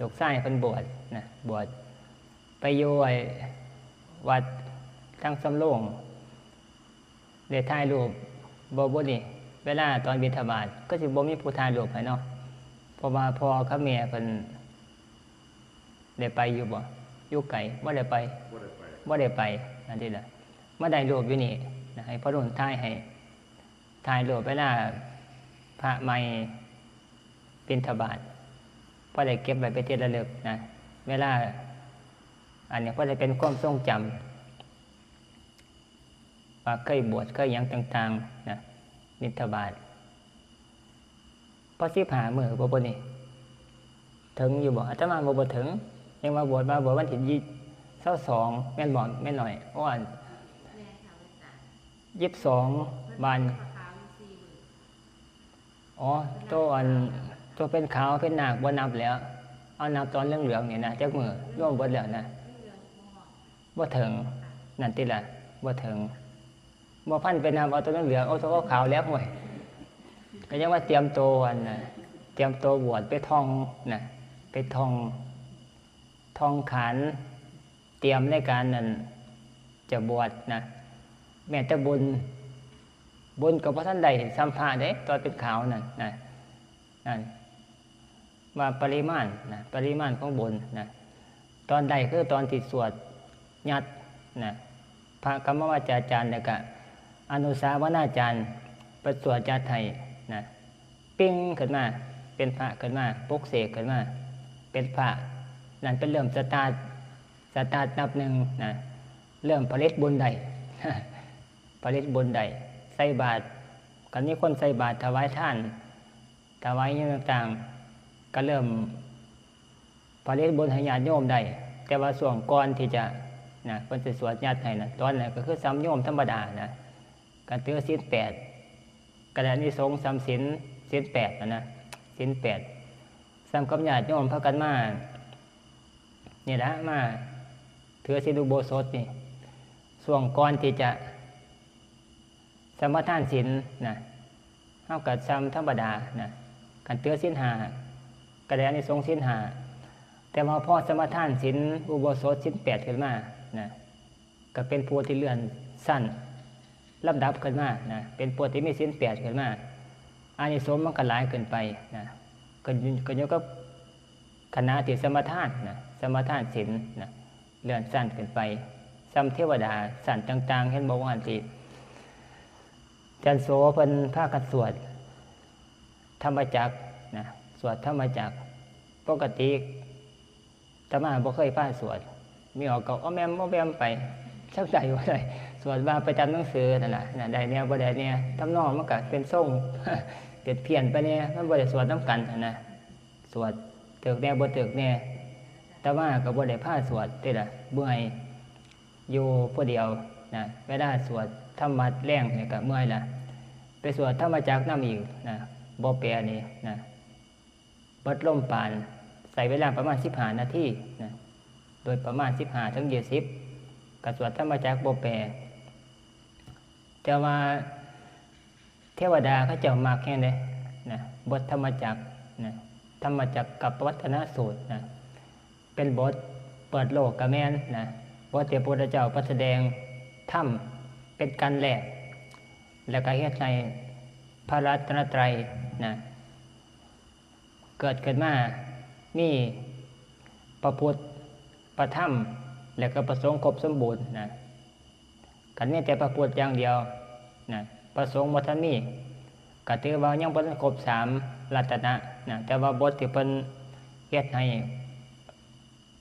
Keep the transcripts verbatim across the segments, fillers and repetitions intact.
ลูกชายเพิ่นบวชนะ บวชไปอยู่ไอ้วัดทางสำโรง ได้ถ่ายรูปบ่บุนี่ เวลาตอนบิณฑบาตก็สิบ่มีผู้ถ่ายรูปให้เนาะ เพราะว่าพ่อกับแม่เพิ่นได้ไปอยู่บ่ อยู่ไกล บ่ได้ไป บ่ได้ไป บ่ได้ไปนั่นติล่ะ มาได้รูปอยู่นี่นะ ให้พ่อรุ่นถ่ายให้ ถ่ายรูปเวลาพระใหม่บิณฑบาต พอได้เก็บไว้เป็นที่ระลึกนะ เวลา อันนี้พอได้เป็นความทรงจำ ว่าเคยบวชเคยหยังต่างๆนะ บิณฑบาต พอสิบห้ามื้อบ่บุนี่ ถึงอยู่บ่ อาตมาบ่ บ่ถึง ยังว่าบวชมาบวชวันที่ยี่ ซาวสอง แม่นบ่ แม่นหน่อย โอ้ อัน แม่นค่ะอาจารย์ ยี่สิบสอง วัน อ๋อ ตัวอัน ตัวเป็นขาวเป็นนาคบ่นับแล้ว เอานับตอนเหลืองๆนี่นะ จักมื้อ รวมเบิดแล้วนะ บ่ถึง นั่นติล่ะ บ่ถึง บ่พันไปนับเอาตัวเหลืองๆ เอาตัวขาวๆแล้วห่วย ก็ยังว่าเตรียมตัวอันน่ะ เตรียมตัวบวชไปท่องนะ ไปท่อง ท่องขันธ์ เตรียมในการนั่น จะบวชนะ แม้แต่บุญ บุญก็บ่ทันได้ส่ำพระเด้ ตอนเป็นขาวนั่นนะ นั่น ว่าปริมาณนะ ปริมาณของบุญนะ ตอนใดคือตอนที่สวดยัดนะ พระกรรมวาจาจารย์แล้วก็อนุสาวนาจารย์ไปสวดยัดให้นะ ปิ้งขึ้นมา เป็นพระขึ้นมา ปลุกเสกขึ้นมา เป็นพระ นั่นเป็นเริ่มสตาร์ท สตาร์ทนับหนึ่งนะ เริ่มผลิตบุญได้ ผลิตบุญได้ ใส่บาตร คันมีคนใส่บาตรถวายทาน ถวายหยังต่างๆ ก็เริ่มผลิตบุญให้ญาติโยมได้ แต่ว่าช่วงก่อนที่จะนะ เพิ่นสิสวดยัดให้นะ ตอนนั้นก็คือส่ำโยมธรรมดานะ ก็ถือศีลแปด ก็ได้อานิสงส์ส่ำศีล ศีลแปดนะนะ ศีลแปด ส่ำกับญาติโยมพากันมา นี่ละ มาถือศีลอุโบสถนี่ ช่วงก่อนที่จะสมาทานศีลนะ เฮาก็ส่ำธรรมดานะ คันถือศีลห้า ก็ได้อานิสงส์ศีลห้า แต่ว่าพอสมาทานศีลอุโบสถศีลแปดขึ้นมานะ ก็เป็นผู้ที่เลื่อนชั้นลำดับขึ้นมานะ เป็นผู้ที่มีศีลแปดขึ้นมา อานิสงส์มันก็หลายขึ้นไปนะ ก็อยู่ ก็อยู่กับคณะที่สมาทานนะ สมาทานศีลนะ เลื่อนชั้นขึ้นไป ส่ำเทวดาชั้นต่างๆ เห็นบ่ว่าหั่นติ อาจารย์โสเพิ่นพากันสวดธรรมจักรนะ สวดธรรมจักร ปกติอาตมาบ่เคยพาสวด มีออกก็อ้อมแอมอ้อมแอมไป จักได้บ่ได้ สวดว่าไปตามหนังสือนั่นล่ะนะ ได้แนวบ่ได้แนว ทำนองมันก็เป็นทรง เพี้ยนๆ ไปแน่ มันบ่ได้สวดนำกันหั้นนะ สวดถืกแน่บ่ถืกแน่ อาตมาก็บ่ได้พาสวดติล่ะ เมื่อย อยู่ผู้เดียวนะ เวลาสวดธรรมวัดแลงนี่ก็เมื่อยละ ไปสวดธรรมจักรนำอีกนะ บ่แปลนี่นะ เบิดลมปาน ใช้เวลาประมาณสิบห้านาทีนะ โดยประมาณสิบห้าถึงยี่สิบ ก็สวดธรรมจักรบ่แปล แต่ว่าเทวดาเขาเจ้ามักแฮงเด้นะ บทธรรมจักรนะ ธรรมจักรกัปปวัตตนสูตรนะ เป็นบทเปิดโลกก็แม่นนะ บทที่พระพุทธเจ้าประแสดงธรรมเป็นการแรก แล้วก็เฮ็ดให้พระรัตนตรัยนะ เกิดขึ้นมา มีพระพุทธ พระธรรม และก็พระสงฆ์ครบสมบูรณ์นะ คันมีแต่พระพุทธอย่างเดียวนะ พระสงฆ์บ่ทันมี ก็ถือว่ายังบ่ทันครบสามรัตนะนะ แต่ว่าบทที่เพิ่นเฮ็ดให้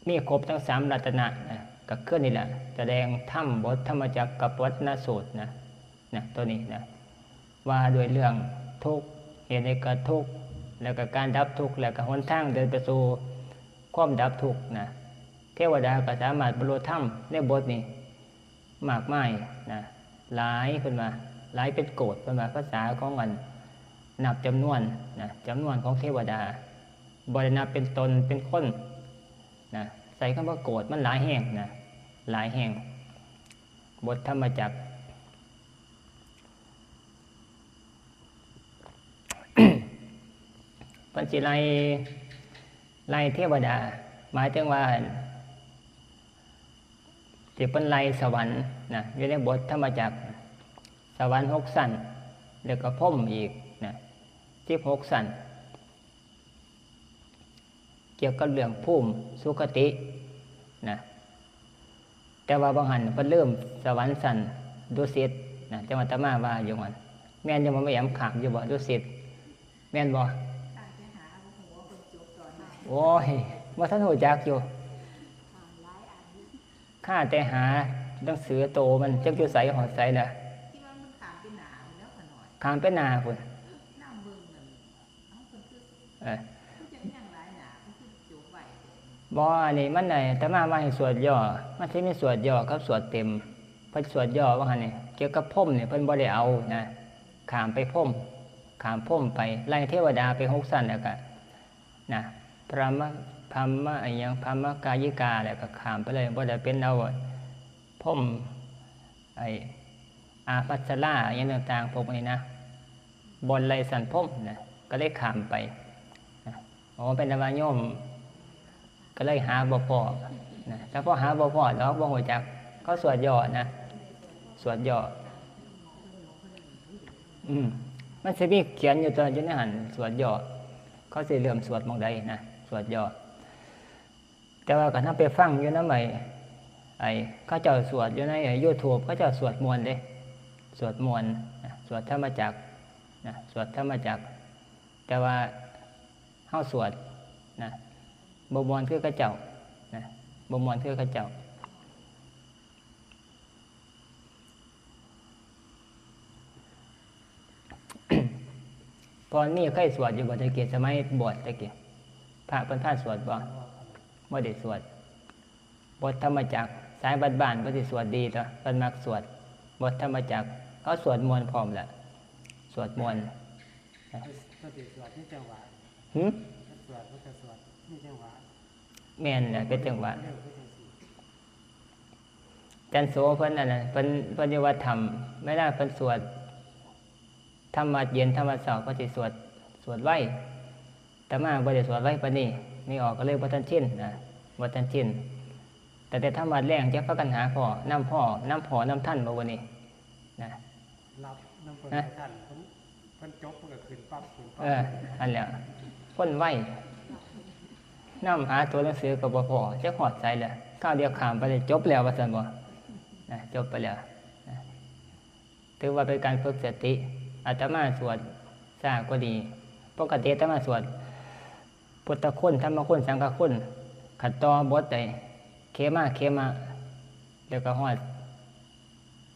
มีครบทั้งสามรัตนะนะ ก็คือนี่แหละ แสดงธรรมบทธรรมจักรกัปปวัตตนสูตรนะ นะ ตัวนี้นะ ว่าด้วยเรื่องทุกข์ เหตุให้เกิดทุกข์ แล้วก็การดับทุกข์ แล้วก็หนทางเดินไปสู่ความดับทุกข์นะ เทวดาก็สามารถบรรลุธรรมในบทนี้มากมายนะ หลาย เพิ่นว่า หลายเป็นโกฏ เพิ่นว่า ภาษาของอันนับจำนวนนะ จำนวนของเทวดา บ่ได้นับเป็นตนเป็นคนนะ ใช้คำว่าโกฏ มันหลายแฮงนะ หลายแฮง บทธรรมจักร เพิ่นสิไล่ ไล่เทวดา หมายถึงว่า ที่เพิ่นไล่สวรรค์นะ อยู่ในบทธรรมจักร สวรรค์หกชั้น แล้วก็พรหมอีกนะ สิบหกชั้น เกี่ยวกับเรื่องภูมิสุคตินะ แต่ว่าบางหันเพิ่นลืมสวรรค์ชั้นดุสิตนะ จังหวัดอาตมาว่าอยู่หั่น แม่นอยู่บ่ แม่แอม ข้ามอยู่บ่ ดุสิต แม่นบ่ โอ้ย บ่ทันรู้จักอยู่ ข้าแต่หาหนังสือโตมันจักอยู่ไสฮอดไสล่ะ ข้ามไปหน้าพุ้น เออ บ่ อันนี้มัน ไอ้ อาตมาว่าให้สวดย่อ มันสิมีสวดย่อกับสวดเต็ม เพิ่นสวดย่อว่าหั่นนี่ เกี่ยวกับพรหมนี่เพิ่นบ่ได้เอานะ ข้ามไปพรหม ข้ามพรหมไป ไล่เทวดาไปหกชั้นแล้วก็ นะ พรหม พรหม อะหยัง พรหมกายิกา แล้วก็ข้ามไปเลย บ่ได้เป็นเอาพรหม ไอ้ อาภัสรา อะหยังต่างๆ พวกนี้นะ บ่อนไล่ชั้นพรหมนะ ก็เลยข้ามไปนะ อ๋อ เป็นว่าโยม ก็เลยหาบ่พ้อนะ ถ้าพอหาบ่พ้อดอก บ่ฮู้จัก เขาสวดย่อนะ สวดย่อ อืม มันสิมีเขียนอยู่ตัว อยู่ในหั่น สวดย่อ เขาสิเริ่มสวดหม่องใดนะ สวดย่อ แต่ว่าคันเฮาไปฟังอยู่นำไอ้ ไอ้ เขาเจ้าสวดอยู่ใน ไอ้ YouTube เขาเจ้าสวดม่วนเด้ สวดม่วนนะ สวดธรรมจักรนะ สวดธรรมจักร แต่ว่าเฮาสวดนะ บ่ม่วนคือเขาเจ้านะ บ่ม่วนคือเขาเจ้า พอมีเคยสวดอยู่บ่ แต่กี้สมัยบวชแต่กี้ พระเพิ่นพาสวดบ่ บ่ได้สวด บทธรรมจักร สายวัดบ้านเพิ่นสิสวดดีตั๊ว เพิ่นมักสวด บทธรรมจักร เขาสวดม่วนพร้อมแหละ สวดม่วน เพิ่นสิสวดมีจังหวะ หึ เพิ่นสวด เพิ่นก็สวดมีจังหวะ แม่นแหละ เป็นจังหวะ เร็วคือจังซี่ อาจารย์โสเพิ่นนั่นน่ะ เพิ่น เพิ่นอยู่วัดถ้ำ เวลาเพิ่นสวด ธรรมวัดเย็น ธรรมวัดเช้า เพิ่นสิสวด สวดไว อาตมาบ่ได้สวดไวปานนี้ แม่ออกก็เลยบ่ทันชินนะ บ่ทันชิน แต่ แต่ธรรมวัดแลงจะพากันหาพ้อ นำพ้อ นำพ้อ นำทันบ่วันนี้นะ หลับนำเพิ่น ฮะ บ่ทัน เพิ่น เพิ่นจบเพิ่นก็ขึ้นปั๊บ ขึ้นปั๊บ เออ อันแหละ คนไว นำหาตัวหนังสือก็บ่พ้อ จักฮอดไสแล้ว คราวเดียวข้ามไปเลย จบแล้วว่าซั่นบ่ นะ จบไปแล้ว นะ ถือว่าเป็นการฝึกสติ อาตมาสวดช้ากว่านี้ ปกติอาตมาสวด พุทธคุณ ธรรมคุณ สังฆคุณ คันต่อบทไอ้เขมา เขมะ แล้วก็ฮอด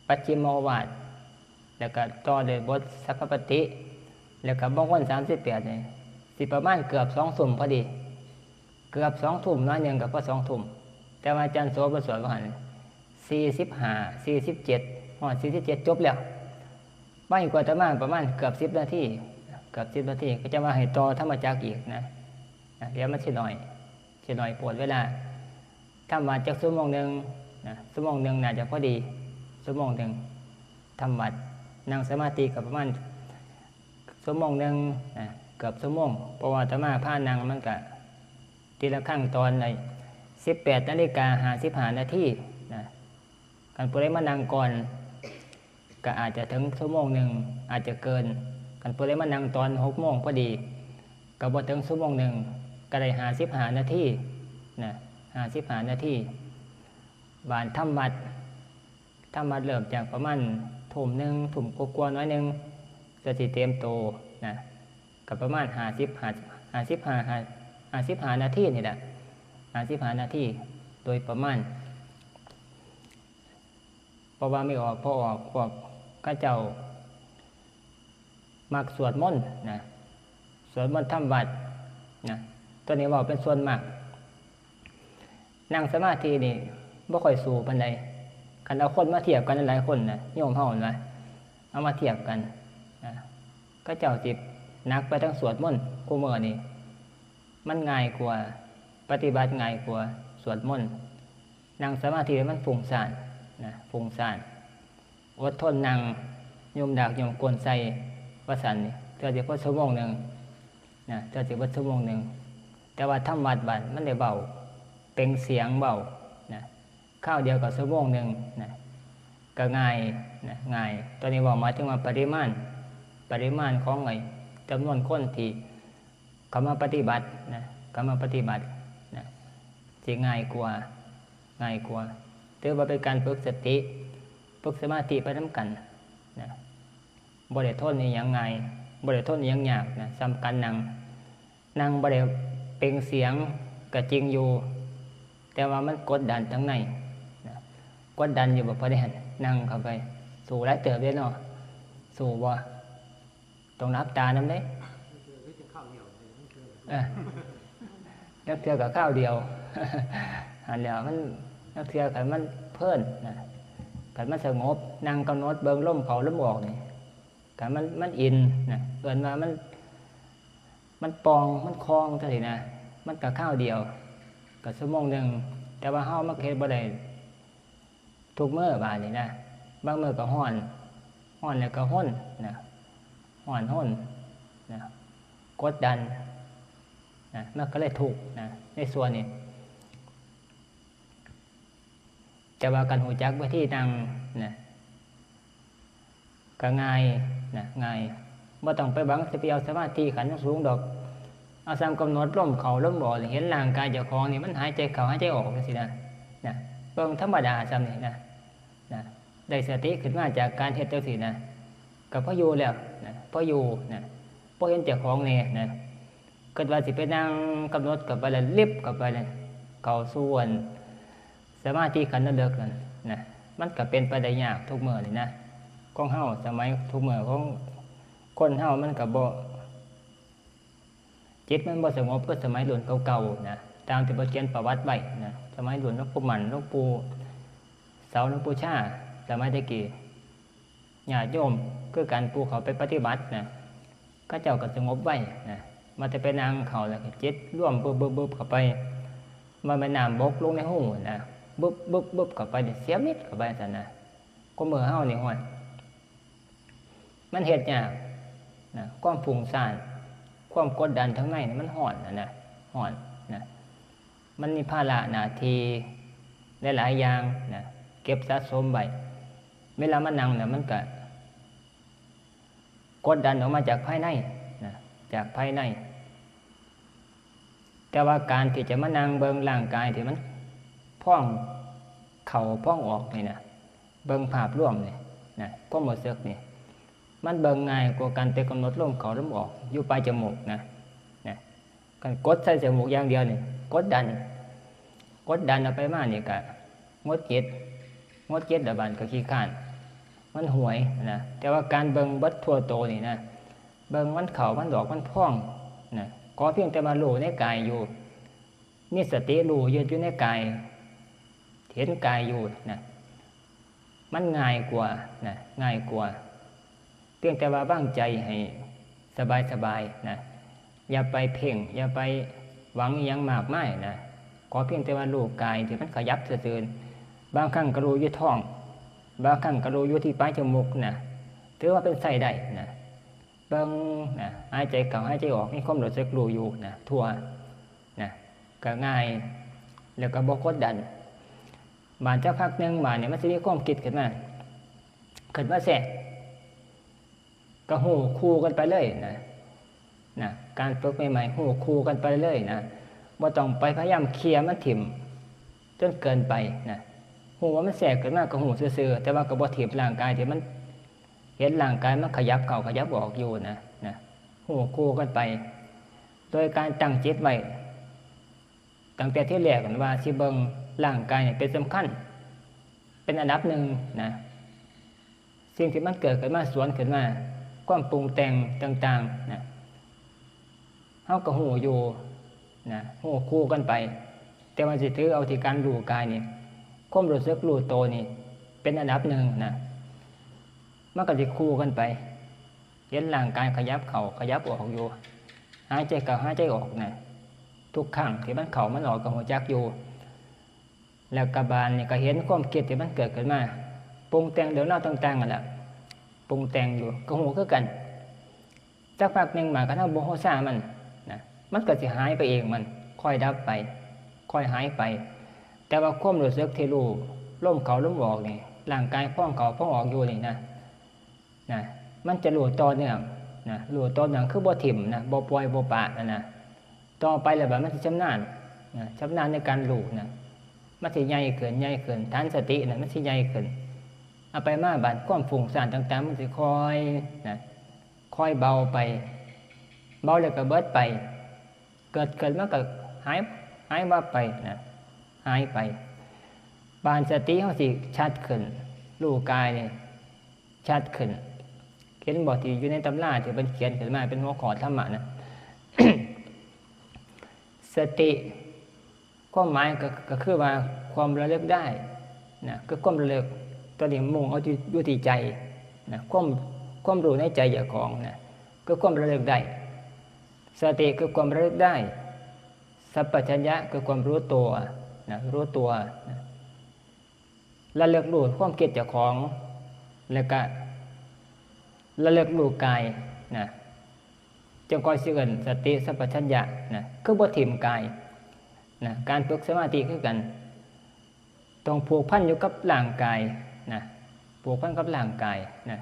ปัจฉิมโอวาท แล้วก็ต่อด้วยบทสัพพปฏิ แล้วก็มงคลสามสิบแปดนี่ สิประมาณเกือบสองทุ่มพอดี เกือบสองทุ่ม น้อยหนึ่งก็พอสองทุ่ม แต่ว่าอาจารย์โสเพิ่นสวดว่าหั่น สี่สิบห้า สี่สิบเจ็ด ฮอด สี่สิบเจ็ด จบแล้ว ไวกว่าอาตมาประมาณเกือบสิบนาที เกือบสิบนาที ก็จะว่าให้ต่อธรรมจักรอีกนะ นะ เดี๋ยวมันสิน้อย สิน้อยโพดเวลา ทำวัดจักชั่วโมงหนึ่งนะ ชั่วโมงหนึ่งน่าจะพอดี ชั่วโมงหนึ่ง ทำวัด นั่งสมาธิก็ประมาณชั่วโมงหนึ่งนะ เกือบชั่วโมง เพราะว่าอาตมาพานั่งมันก็ ตีละครั้งตอนไอ้ สิบแปดนาฬิกาห้าสิบห้านาทีนะ คันผู้ใดมานั่งก่อน ก็อาจจะถึงชั่วโมงหนึ่ง อาจจะเกิน คันผู้ใดมานั่งตอนหกโมงพอดี ก็บ่ถึงชั่วโมงหนึ่ง ก็ได้ห้าสิบห้านาทีนะ ห้าสิบห้านาที บาดทำวัด ทำวัดเริ่มจากประมาณทุ่มหนึ่ง ทุ่มกว่าๆ หน่อยหนึ่ง ก็สิเตรียมโตนะ ก็ประมาณห้าสิบ ห้าสิบ ห้าสิบห้า ห้าสิบห้านาทีนี่แหละ ห้าสิบห้านาที โดยประมาณ เพราะว่าแม่ออก พ่อออก พวกเขาเจ้า มักสวดมนต์นะ สวดมนต์ทำวัดนะ ตัวนี้เว้าเป็นส่วนมาก นั่งสมาธินี่บ่ค่อยสู้ปานใด คันเอาคนมาเทียบกันหลายๆคนนะ โยมเฮานะ เอามาเทียบกันนะ เขาเจ้าสิหนักไปทางสวดมนต์ คู่มื้อนี่ มันง่ายกว่า ปฏิบัติง่ายกว่าสวดมนต์ นั่งสมาธิมันฟุ้งซ่านนะ ฟุ้งซ่าน อดทนนั่ง ยุมดากยุมก้นใส่ ว่าซั่นนี่ เทื่อสิพอชั่วโมงหนึ่งนะ เทื่อสิพอชั่วโมงหนึ่ง แต่ว่าทำวัดบัดมันได้เว้า เปล่งเสียงเว้านะ คราวเดียวก็ชั่วโมงหนึ่งนะ ก็ง่ายนะ ง่าย ตัวนี้เว้าหมายถึงว่าปริมาณ ปริมาณของไอ้จำนวนคนที่เข้ามาปฏิบัตินะ เข้ามาปฏิบัตินะ สิง่ายกว่า ง่ายกว่า ถือว่าเป็นการฝึกสติ ฝึกสมาธิไปนำกันนะ บ่ได้ทนอิหยังง่าย บ่ได้ทนอิหยังยากนะ ส่ำการนั่ง นั่งบ่ได้เปล่งเสียงก็จริงอยู่ แต่ว่ามันกดดันทางในนะ กดดันอยู่บ่ พอได้หั่น นั่งเข้าไป สู้หลายเติบเด้เนาะ สู้บ่ ต้องหลับตานำเด้ เออ นักเทื่อก็คราวเดียว หั้นแหล้วมัน นักเทื่อคันมันเพลินนะ คันมันสงบ นั่งกำหนดเบิ่งลมเข้าลมออกนี่ คันมัน มันอินนะ เอิ้นว่ามัน มันป่อง มันคล่องจั่งซี้นะ มันก็คราวเดียว ก็ชั่วโมงหนึ่ง แต่ว่าเฮามันก็เฮ็ดบ่ได้ทุกมื้อบาดนี้นะ บางมื้อก็ร้อน ร้อนแล้วก็รนนะ ร้อนรนนะ กดดันนะ มันก็เลยทุกข์นะ ในส่วนนี้ แต่ว่าคันรู้จักวิธีนั่งนะ ก็ง่ายนะ ง่าย บ่ต้องไปหวังสิไปเอาสมาธิขั้นสูงดอก เอาส่ำกำหนดลมเข้าลมออก เห็นร่างกายเจ้าของนี่มันหายใจเข้าหายใจออกจั่งซี้นะ นะ เบิ่งธรรมดาส่ำนี้นะ นะ ได้สติขึ้นมาจากการเฮ็ดจั่งซี้นะ ก็พออยู่แล้วนะ พออยู่นะ พอเห็นเจ้าของแน่นะ คิดว่าสิไปนั่งกำหนดเข้าไปแล้วลิบเข้าไปเลย เข้าสู่อันสมาธิขั้นระดับนั้นนะ มันก็เป็นไปได้ยากทุกมื้อนี่นะ ของเฮาสมัยทุกมื้อของคนเฮามันก็บ่ จิตมันบ่สงบคือสมัยรุ่นเก่าๆนะ ตามที่เพิ่นเขียนประวัติไว้นะ สมัยรุ่นหลวงปู่มั่น หลวงปู่เสา หลวงปู่ชา สมัยแต่กี้ ญาติโยมคือกัน ผู้เข้าไปปฏิบัตินะ เขาเจ้าก็สงบไวนะ มาแต่ไปนั่งเข้าแล้วก็จิตรวมบึบๆๆเข้าไป มันเป็นน้ำบกลงในหูนะ บึบๆๆเข้าไปนี่เสียมิดเข้าไปซั่นนะ กว่ามื้อเฮานี่ ฮ้วย มันเฮ็ดยากนะ ความฟุ้งซ่าน ความกดดันทางในนี่มันฮ้อนนะ นะ ฮ้อนนะ มันมีภาระหน้าที่หลายๆอย่างนะ เก็บสะสมไว้ เวลามานั่งเนี่ยมันก็กดดันออกมาจากภายในนะ จากภายใน แต่ว่าการที่จะมานั่งเบิ่งร่างกายที่มันพองเข้าพองออกนี่นะ เบิ่งภาพรวมนี่นะ ความรู้สึกนี่ มันเบิ่งง่ายกว่าการไปกำหนดลมเข้าลมออกอยู่ปลายจมูกนะ นะ การกดใส่จมูกอย่างเดียวนี่ กดดัน กดดันเอาไปมานี่ก็หงุดหงิด หงุดหงิดแล้วบาดก็ขี้คร้าน มันหวยนะ แต่ว่าการเบิ่งเบิดทั่วโตนี่นะ เบิ่งมันเข้ามันออกมันพองนะ ขอเพียงแต่ว่ารู้ในกายอยู่ มีสติรู้อยู่ อยู่ในกาย เห็นกายอยู่นะ มันง่ายกว่านะ ง่ายกว่า เพียงแต่ว่าวางใจให้สบายๆนะ อย่าไปเพ่ง อย่าไปหวังอิหยังมากมายนะ ขอเพียงแต่ว่ารู้กายที่มันขยับซื่อๆ บางครั้งก็รู้อยู่ท้อง บางครั้งก็รู้อยู่ที่ปลายจมูกนะ ถือว่าเป็นใช้ได้นะ เบิ่งนะ หายใจเข้าหายใจออก มีความรู้สึกรู้อยู่นะ ทั่วนะ ก็ง่าย แล้วก็บ่กดดัน บาดจักพักหนึ่ง บาดเนี่ยมันสิมีความคิดขึ้นมา คิดมาแทรก ก็ฮู้คู่กันไปเลยนะ นะ การฝึกใหม่ๆ ฮู้คู่กันไปเลยนะ บ่ต้องไปพยายามเคลียร์มันถิ่มจนเกินไปนะ ฮู้ว่ามันแทรกขึ้นมาก็ฮู้ซื่อๆ แต่ว่าก็บ่ถิ่มร่างกายที่มัน เห็นร่างกายมันขยับเข้าขยับออกอยู่นะ นะ ฮู้คู่กันไป โดยการตั้งจิตไว้ ตั้งแต่ทีแรกนั่นว่าสิเบิ่งร่างกายนี่เป็นสำคัญ เป็นอันดับหนึ่งนะ สิ่งที่มันเกิดขึ้นมาสวนขึ้นมา ความปรุงแต่งต่างๆนะ เฮาก็ฮู้อยู่นะ ฮู้คู่กันไป แต่ว่าสิถือเอาที่การรู้กายนี่ ความรู้สึกรู้โตนี่ เป็นอันดับหนึ่งนะ มันก็สิคู่กันไป เห็นร่างกายขยับเข้าขยับออกอยู่ หายใจเข้าหายใจออกนะ ทุกครั้งที่มันเข้ามันออกก็ฮู้จักอยู่ แล้วก็บาดนี่ก็เห็นความคิดที่มันเกิดขึ้นมา ปรุงแต่งเรื่องราวต่างๆนั่นแหละ ปรุงแต่งอยู่ ก็ฮู้คือกัน จักพักหนึ่งมา คันเฮาบ่ฮู้ซ่ามันนะ มันก็สิหายไปเองมัน ค่อยดับไป ค่อยหายไป แต่ว่าความรู้สึกที่รู้ลมเข้าลมออกนี่ ร่างกายพองเข้าพองออกอยู่นี่นะ นะ มันจะรู้ต่อเนื่องนะ รู้ต่อเนื่อง คือบ่ถิ่มนะ บ่ปล่อยบ่ปะนะนะ ต่อไปแล้วบัดมันสิชำนาญนะ ชำนาญในการรู้นะ มันสิใหญ่ขึ้น ใหญ่ขึ้น ฐานสตินะ มันสิใหญ่ขึ้น เอาไปมาบัดความฟุ้งซ่านต่างๆ มันสิค่อยนะ ค่อยเบาไป เบาแล้วก็เบิดไป เกิดขึ้นมันก็หาย หายวับไปนะ หายไป บานสติเฮาสิชัดขึ้น รู้กายนี่ชัดขึ้น เห็นบ่ที่อยู่ในตำราที่เพิ่นเขียนขึ้นมาเป็นหัวข้อธรรมะนะ สติ ความหมายก็ ก็คือว่าความระลึกได้นะ คือความระลึก ตัวนี้มุ่งเอาที่ อยู่ที่ใจนะ ความ ความรู้ในใจเจ้าของนะ คือความระลึกได้ สติคือความระลึกได้ สัมปชัญญะคือความรู้ตัวนะ รู้ตัวนะ ระลึกรู้ความคิดเจ้าของ แล้วก็ระลึกรู้กายนะ จั่งค่อยสิเอิ้นสติสัมปชัญญะนะ คือบ่ถิ่มกายนะ การฝึกสมาธิคือกัน ต้องผูกพันอยู่กับร่างกายนะ ผูกพันกับร่างกายนะ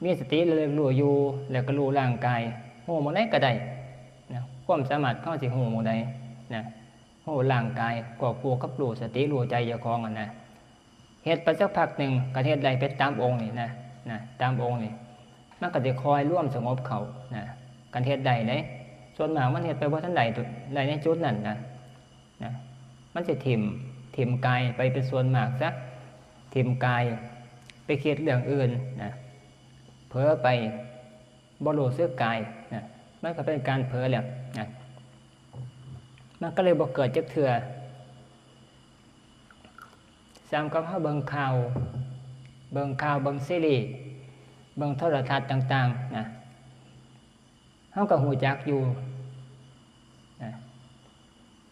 มีสติระลึกรู้อยู่ แล้วก็รู้ร่างกาย ฮู้หม่องใดก็ได้นะ ความสามารถของเฮาสิฮู้หม่องใดนะ ฮู้ร่างกาย ควบคู่กับรู้สติรู้ใจเจ้าของหั่นนะ เฮ็ดไปสักพักหนึ่ง คันเฮ็ดได้เป็นตามองค์นี่นะ นะ ตามองค์นี่ มันก็สิค่อยรวมสงบเข้านะ คันเฮ็ดได้เด้ ส่วนมากมันเฮ็ดไปบ่ทันได้ ได้ในจุดนั้นนะ นะ มันสิถิ่ม ถิ่มกายไปเป็นส่วนมากซะ ถิ่มกายไปคิดเรื่องอื่นนะ เผลอไป บ่รู้สึกกายนะ มันก็เป็นการเผลอแล้วนะ มันก็เลยบ่เกิดจักเทื่อ ส่ำกับเฮาเบิ่งข่าว เบิ่งข่าว เบิ่งซีรีส์ เบิ่งโทรทัศน์ต่างๆ นะ เฮาก็ฮู้จักอยู่นะ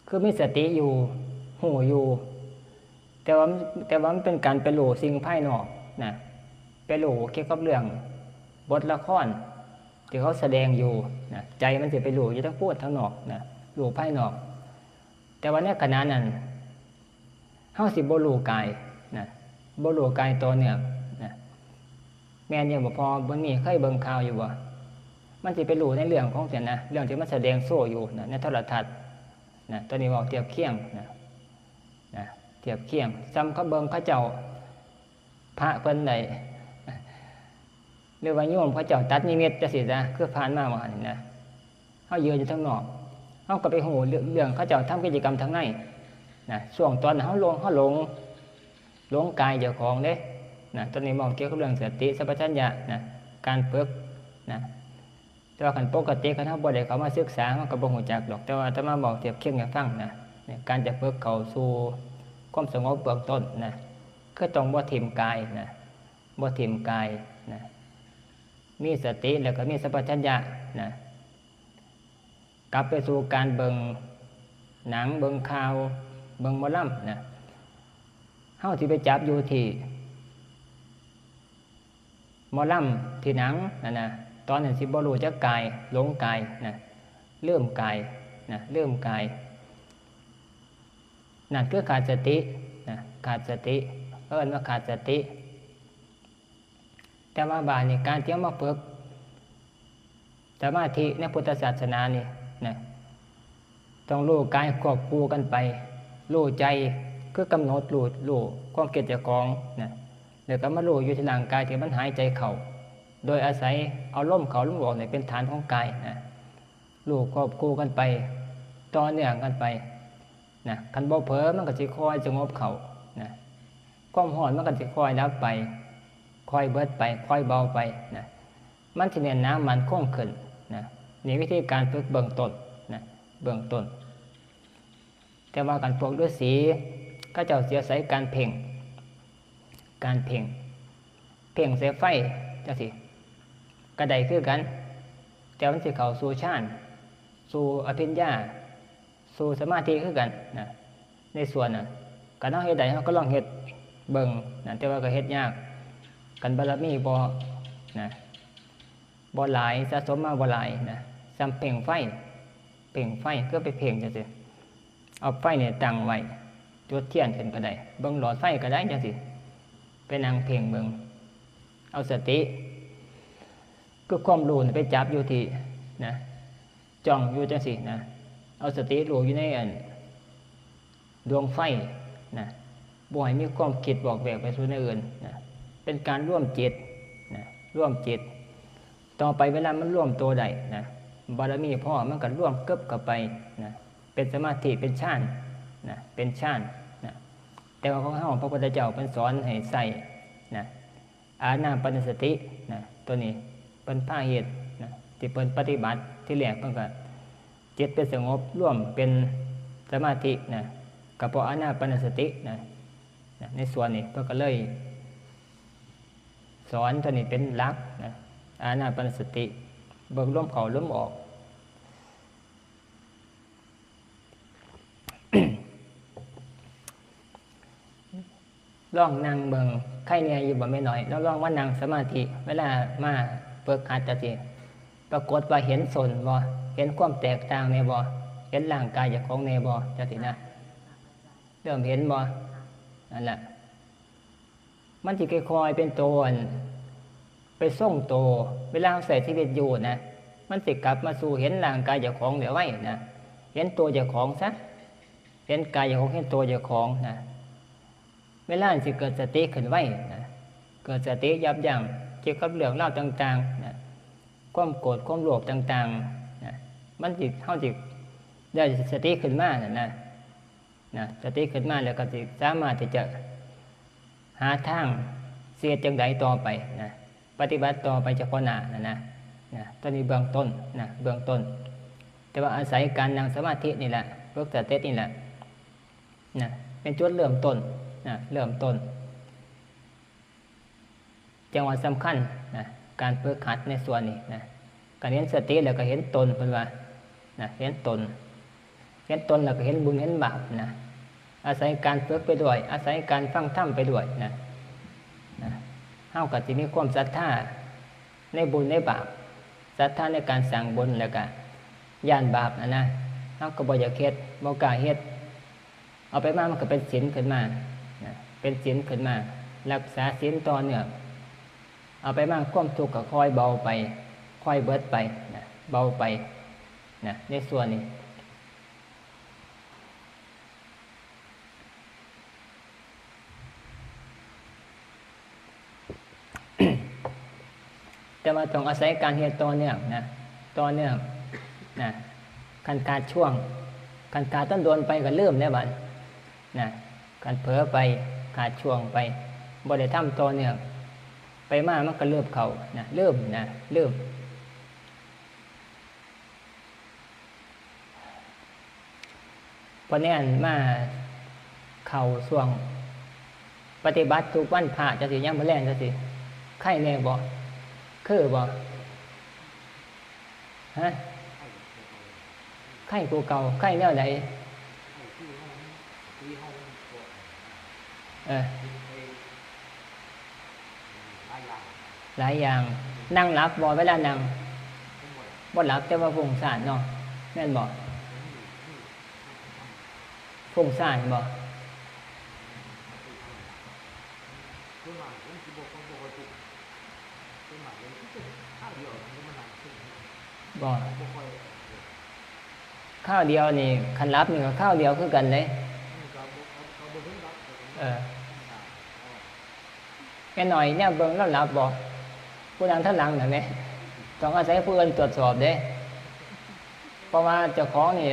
คือมีสติอยู่ ฮู้อยู่ แต่ว่ามัน แต่ว่ามันเป็นการไปรู้สิ่งภายนอกนะ ไปรู้เกี่ยวกับเรื่องบทละครที่เขาแสดงอยู่นะ ใจมันสิไปรู้อยู่ทั้งพูดทั้งนอกนะ รู้ภายนอก แต่ว่าในขณะนั้น เฮาสิบ่รู้กายนะ บ่รู้กายต่อเนื่องนะ แม่นอยู่บ่พ่อ บ่มี เคยเบิ่งข่าวอยู่บ่ มันสิไปรู้ในเรื่องของเสียนะ เรื่องที่มันแสดงโชว์อยู่นะ ในโทรทัศน์นะ ตัวนี้เว้าเทียบเคียงนะ นะ เทียบเคียง ส่ำเขาเบิ่งเขาเจ้า พระเพิ่นได้ หรือว่าโยมเขาเจ้าตัดนิมิตจังซี้นะ คือผ่านมาว่าหั่นนี่นะ เฮายืนอยู่ทางนอก เฮาก็ไปฮู้เรื่อง เรื่องเขาเจ้าทำกิจกรรมทางในนะ ช่วงตอนเฮาหลง เฮาหลง หลงกายเจ้าของเด้นะ ตอนนี้เว้าเกี่ยวกับเรื่องสติสัมปชัญญะนะ การฝึกนะ แต่ว่าคันปกติคันเฮาบ่ได้เข้ามาศึกษา เฮาก็บ่ฮู้จักดอก แต่ว่าอาตมาเว้าเทียบเคียงให้ฟังนะ เนี่ย การจะฝึกเข้าสู่ความสงบเบื้องต้นนะ คือต้องบ่ถิ่มกายนะ บ่ถิ่มกายนะ มีสติแล้วก็มีสัมปชัญญะนะ กลับไปสู่การเบิ่งหนัง เบิ่งข่าว เบิ่งหมอลำนะ เฮาสิไปจับอยู่ที่หมอลำ ที่หนังนั่นนะ ตอนนั้นสิบ่รู้จักกาย หลงกายนะ ลืมกายนะ ลืมกาย นั่นคือขาดสตินะ ขาดสติ เอิ้นว่าขาดสติ แต่ว่าบาดนี้การที่เอามาฝึกสมาธิในพุทธศาสนานี่นะ ต้องรู้กายควบคู่กันไป รู้ใจ คือกำหนดรู้ รู้ความคิดเจ้าของนะ แล้วก็มารู้อยู่ที่ร่างกายที่มันหายใจเข้า โดยอาศัยเอาลมเข้าลมออกเนี่ยเป็นฐานของกายนะ รู้ควบคู่กันไป ต่อเนื่องกันไปนะ คันบ่เผลอมันก็สิค่อยสงบเข้านะ ความร้อนมันก็สิค่อยดับไป ค่อยเบิดไป ค่อยเบาไปนะ มันสิแน่นหนามั่นคงขึ้นนะ นี่วิธีการฝึกเบื้องต้นนะ เบื้องต้น แต่ว่าคันพวกฤาษี เขาเจ้าสิอาศัยการเพ่ง การเพ่ง เพ่งใส่ไฟจังซี้ ก็ได้คือกัน แต่มันสิเข้าสู่ฌาน สู่อภิญญา สู่สมาธิคือกันนะ ในส่วนน่ะ คันเฮาเฮ็ดได้ เฮาก็ลองเฮ็ดเบิ่งนะ แต่ว่าก็เฮ็ดยาก คันบารมีบ่นะ บ่หลาย สะสมมาบ่หลายนะ ส่ำเพ่งไฟ เพ่งไฟ คือไปเพ่งจังซี่ เอาไฟเนี่ยตั้งไว้ จุดเทียนขึ้นก็ได้ เบิ่งหลอดไฟก็ได้จังซี่ ไปนั่งเพ่งเบิ่ง เอาสติ คือความรู้นี่ไปจับอยู่ที่นะ จ้องอยู่จังซี่นะ เอาสติรู้อยู่ในอัน ดวงไฟนะ บ่ให้มีความคิดวอกแวกไปสู่แนวอื่นนะ เป็นการรวมจิตนะ รวมจิต ต่อไปเวลามันรวมตัวได้นะ บารมีพอ มันก็รวมกึบเข้าไปนะ เป็นสมาธิ เป็นฌานนะ เป็นฌานนะ แต่ว่าของเฮา พระพุทธเจ้าเพิ่นสอนให้ใช้นะ อานาปานสตินะ ตัวนี้เพิ่นพาเฮ็ดนะ ที่เพิ่นปฏิบัติ ที่แรกเพิ่นก็จิตไปสงบรวมเป็นสมาธินะ ก็เพราะอานาปานสตินะ นะ ในส่วนนี้เพิ่นก็เลย สอนตัวนี้เป็นหลักนะ อานาปานสติ เบิ่งลมเข้าลมออก ลองนั่งเบิ่ง ไคแหน่อยู่บ่แม่น้อย ลอง ลองมานั่งสมาธิ เวลามาฝึกหัดจังซี่ ปรากฏว่าเห็นส้นบ่ เห็นความแตกต่างแหน่บ่ เห็นร่างกายเจ้าของแหน่บ่ จังซี่นะ เริ่มเห็นบ่ นั่นล่ะ มันสิค่อยๆเป็นโตอัน ไปทรงโต เวลาเราใช้ชีวิตอยู่นะ มันสิกลับมาสู่เห็นร่างกายเจ้าของเดี๋ยวไว้นะ เห็นตัวเจ้าของซะ เห็นกายเจ้าของ เห็นตัวเจ้าของนะ เวลาสิเกิดสติขึ้นไว้นะ เกิดสติยับยั้งเกี่ยวกับเรื่องราวต่างๆนะ ความโกรธ ความโลภต่างๆนะ มันสิ เฮาสิได้สติขึ้นมานั่นนะ นะ สติขึ้นมาแล้วก็สิสามารถที่จะหาทางสิเฮ็ดจั่งใดต่อไปนะ ปฏิบัติต่อไปเฉพาะหน้านะ นะ นะ ตัวนี้เบื้องต้นนะ เบื้องต้น แต่ว่าอาศัยการนั่งสมาธินี่แหละ ฝึกสตินี่แหละ นะ เป็นจุดเริ่มต้นนะ เริ่มต้น จั่งว่าสำคัญนะ การฝึกหัดในส่วนนี้นะ การเห็นสติแล้วก็เห็นตน เพิ่นว่านะ เห็นตน เห็นตนแล้วก็เห็นบุญเห็นบาปนะ อาศัยการฝึกไปด้วย อาศัยการฟังธรรมไปด้วยนะ นะ เฮาก็สิมีความศรัทธาในบุญในบาป ศรัทธาในการสร้างบุญ แล้วก็ย้านบาปนะนะ เฮาก็บ่อยากเฮ็ด บ่กล้าเฮ็ด เอาไปมามันก็เป็นศีลขึ้นมานะ เป็นศีลขึ้นมา รักษาศีลต่อเนื่อง เอาไปมาความทุกข์ก็ค่อยเบาไป ค่อยเบิดไปนะ เบาไปนะ ในส่วนนี้ แต่ว่าต้องอาศัยการเฮ็ดต่อเนื่องนะ ต่อเนื่องนะ คันขาดช่วง คันขาดโดนๆไปก็ลืมแล้วบัดนะ คันเผลอไป ขาดช่วงไป บ่ได้ทำต่อเนื่อง ไปมามันก็ลืมเข้านะ ลืมนะ ลืม พอแน่นมาเข้าช่วงปฏิบัติทุกวันพระจังซี่ ยามมื้อแลงจังซี่ ไคแหน่บ่ คือบ่ ฮะ ไคกว่าเก่า ไคแนวใด เออ หลายอย่าง นั่งหลับบ่ เวลานั่ง บ่หลับ แต่ว่าฟุ้งซ่านเนาะ แม่นบ่ ฟุ้งซ่านบ่ บ่ คราวเดียวนี่ คันหลับนี่ก็คราวเดียวคือกันเด้ เออ แม่น้อยแนวเบิ่งลาวหลับบ่ ผู้นั่งทางหลังน่ะแหม ต้องอาศัยผู้อื่นตรวจสอบเด้ เพราะว่าเจ้าของนี่